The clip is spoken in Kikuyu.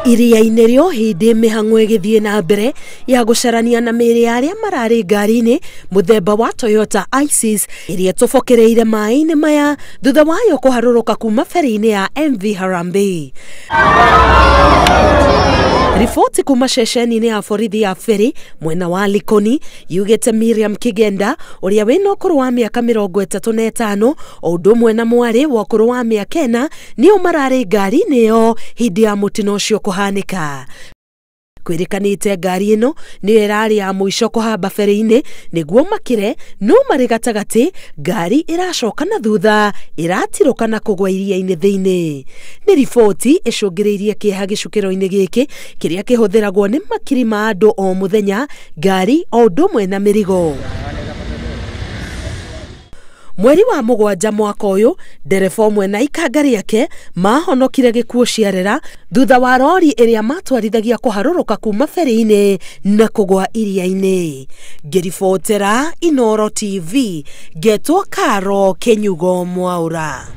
Iria-inĩ rĩa Ũhĩndĩ mĩhang'o ĩgĩthiĩ na mbere ya gũcarania na mĩĩrĩ ya arĩa mararĩ ngari-inĩ mũthemba wa Toyota Isis ĩrĩa ĩtobokereire maĩ-inĩ maya thutha wayo kũharũrũka kuma ferry-inĩ ya MV Harambee. Riboti kuma ceceni-inĩ ya borithi ya ferry mwena wa Likoni yugĩte Miriam Kigenda ũrĩa wĩna ũkũrũ wa mĩaka 35 o ũndũ ũmwe na mwarĩ wa ũkũrũ wa mĩaka 4 nĩo mararĩ ngari-inĩ ĩyo hĩndĩ ya mũtino ũcio kũhanĩka. Kwĩrĩkanĩte ngari ĩno nĩyo ĩrarĩ ya mũico kũhamba ferry-inĩ nĩguo makĩre, no marĩ gatagatĩ ngari ĩracoka na thutha ĩratirũka na kũgwa iria-inĩ thĩinĩ. Nĩ riboti ĩcũngĩrĩirie kĩeha gĩcukĩro-inĩ gĩkĩ kĩrĩa kĩhũthĩragwo nĩ makiri ma andũ o mũthenya, ngari o ũndũ ũmwe na mĩrigo. Mweri wa 7 mwaka ũyũ ndereba ũmwe na ikanga rĩake mahonokire gĩkuũ ciarera thutha wa rori ĩrĩa matwarithagia kũharũrũka kuma ferry-inĩ na kũgwa iria-inĩ. Ngĩribotera Inooro TV ngetwo Karo Kĩnyugo Mwaũra.